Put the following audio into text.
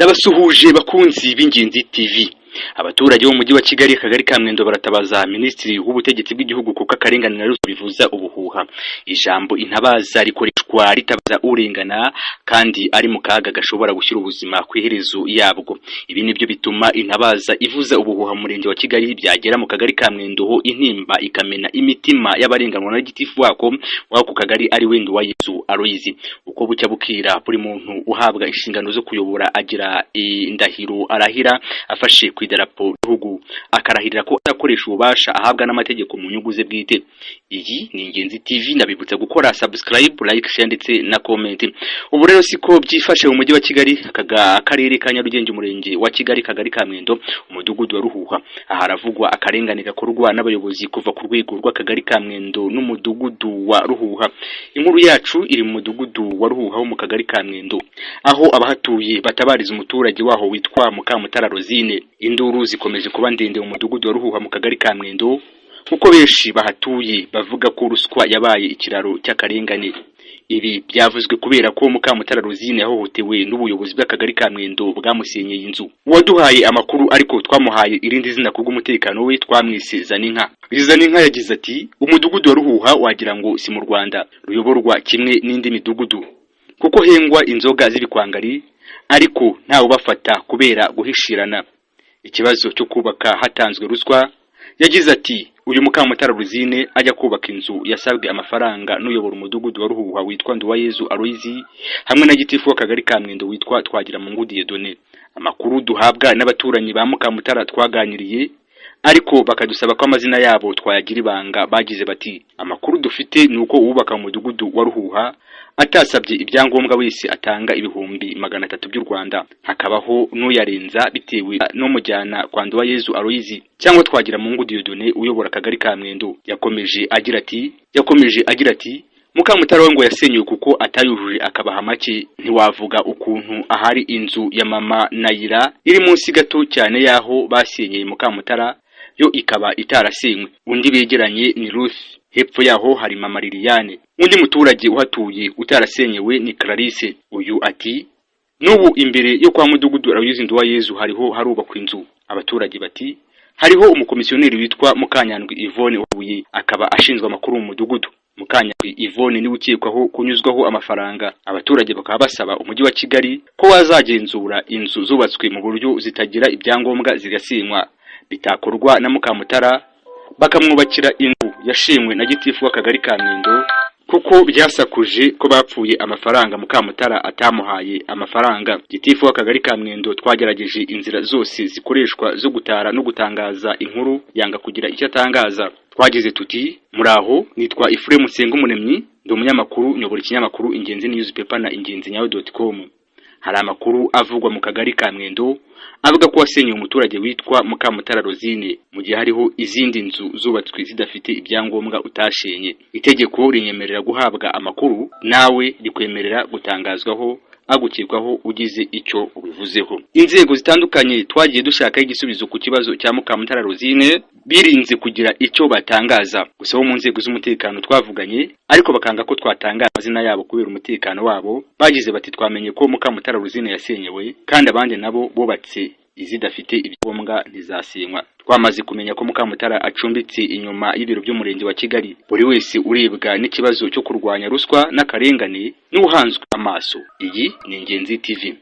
Ndabasuhuje bakunzi b'Ingenzi TV. Abaturage bo mu mujyi wa Kigali, Akagari ka Mwendo, baratabaza Minisitiri w'Ubutegetsi bw'Igihugu kuko akarengane na ruswa bivuza ubuhuha. Ijambo intabaza rikoreshwa ritabaza urengana kandi ari mu kaga gashobora gushyira ubuzima ku iherezo yabwo. Ibi nibyo bituma intabaza ivuza ubuhuha mu murenge wa Kigali, byagera mu kagari ka Mwendo ho intimba ikamena imitima y'abarenganwa na gitifu wako w'ako kagari, ari we Nduwayezu Aloys. Uko bucya bukira, buri muntu uhabwa inshingano zo kuyobora agira indahiro arahira afashe ku idarapo ry'igihugu, akarahirira ko azakoresha ububasha ahabwa n'amategeko mu nyungu ze bwite. Iyi ni Ingenzi TV, ndabibutsa gukora subscribe, like, share ndetse na comment. Ubu rero siko byifashe mu mujyi wa Kigali, akarere ka Nyarugenge, umurenge wa Kigali, kagari ka Mwendo, umudugudu wa Ruhuha. Aha haravugwa akarengane gakorwa n'abayobozi kuva ku rwego rw'akagari ka Mwendo n'umudugudu wa Ruhuha. Inkuru yacu iri mu mudugudu wa Ruhuha wo mu kagari ka Mwendo, aho abahatuye batabariza umuturage waho witwa Mukamutara Rosine. Induru zikomeje kuba ndende mu mudugudu wa Ruhuha mu kagari ka Mwendo, kuko benshi bahatuye bavuga ko ruswa yabaye ikiraro cy'akarengane. Ibi byavuzwe kubera ko Mukamutara Rosine yahohotewe n'ubuyobozi bw'akagari ka Mwendo bwamusenyeye inzu. Uwaduhaye amakuru, ariko twamuhaye irindi zina kubw'umutekano we, twamwise Zaninka. Zaninka yagize ati: "Umudugudu wa Ruhuha wagira ngo si mu Rwanda, ruyoborwa kimwe n'indi midugudu, kuko hengwa inzoga z'ibikwangari ariko ntawe ubafata kubera guhishirana." Ikibazo cyo kubaka hatanzwe ruswa. Yagize ati: "Uyu Mukamutara Rosine ajya kubaka inzu yasabwe amafaranga n'uyobora umudugudu wa Ruhuha witwa Nduwayezu Aloys hamwe na gitifu w'akagari ka Mwendo witwa Twagiramungu Dieudonné. Amakuru duhabwa n'abaturanyi ba Mukamutara twaganiriye, ariko bakadusaba ko amazina yabo twayagira ibanga, bagize bati: 'Amakuru dufite ni uko uwubaka mu mudugudu wa Ruhuha atasabye ibyangombwa wese atanga 300,000 by'u Rwanda, hakabaho n'uyarenza bitewe n'umujyana kwa Nduwayezu Aloys cyangwa Twagiramungu Dieudonné uyobora akagari ka Mwendo.'" Yakomeje agira ati: "Mukamutara we ngo yasenyewe kuko atayujuje, akabaha make. Ntiwavuga ukuntu ahari inzu ya mama Nayira iri munsi gato cyane y'aho basenyeye Mukamutara, yo ikaba itarasenywe. Undi begeranye ni Ruth, hepfo yaho hari mama Liliane. Undi muturage uhatuye utarasenyewe ni Clarisse. Uyu ati: 'N'ubu imbere yo kwa mudugudu Aloys Nduwayezu hariho harubakwa inzu.'" Abaturage bati: "Hariho umukomisiyoneri witwa Mukanyandwi Yvonne uhuye, akaba ashinzwe amakuru mu mudugudu. Mukanyandwi Yvonne niwe ukekwaho kunyuzwaho amafaranga." Abaturage bakaba basaba umujyi wa Kigali ko wazagenzura inzu zubatswe mu buryo zitagira ibyangombwa zigasenywa, bitakorwa na Mukamutara bakamwubakira inzu yashimwe na gitifu w'akagari ka Mwendo, kuko byasakuje ko bapfuye amafaranga Mukamutara atamuhaye amafaranga. Gitifu w'akagari ka Mwendo twagerageje inzira zose zikoreshwa zo gutara no gutangaza inkuru, yanga kugira icyo atangaza. Twagize tuti: "Muraho, nitwa Ephraim Nsengumuremyi, ndi umunyamakuru, nyobora ikinyamakuru Ingenzi Newspaper na ingenzinyawe.com. Hari amakuru avugwa mu kagari ka Mwendo avuga ko wasenyeye umuturage witwa Mukamutara Rosine, mu gihe hariho izindi nzu zubatswe zidafite ibyangombwa utashenye. Itegeko rinyemerera guhabwa amakuru, nawe rikwemerera gutangazwaho agukekwaho ugize icyo ubivuzeho." Inzego zitandukanye twagiye dushakaho igisubizo ku kibazo cya Mukamutara Rosine birinze kugira icyo batangaza. Gusa bo mu nzego z'umutekano twavuganye, ariko bakanga ko twatangaza amazina yabo kubera umutekano wabo, bagize bati: "Twamenye ko Mukamutara Rosine yasenyewe, kandi abandi nabo bubatse izidafite ibyangombwa ntizasenywa. Twamaze kumenya ko Mukamutara acumbitse inyuma y'ibiro by'umurenge wa Kigali. Buri wese urebwa n'ikibazo cyo kurwanya ruswa n'akarengane n'uhanzwe amaso." Iyi ni Ingenzi TV.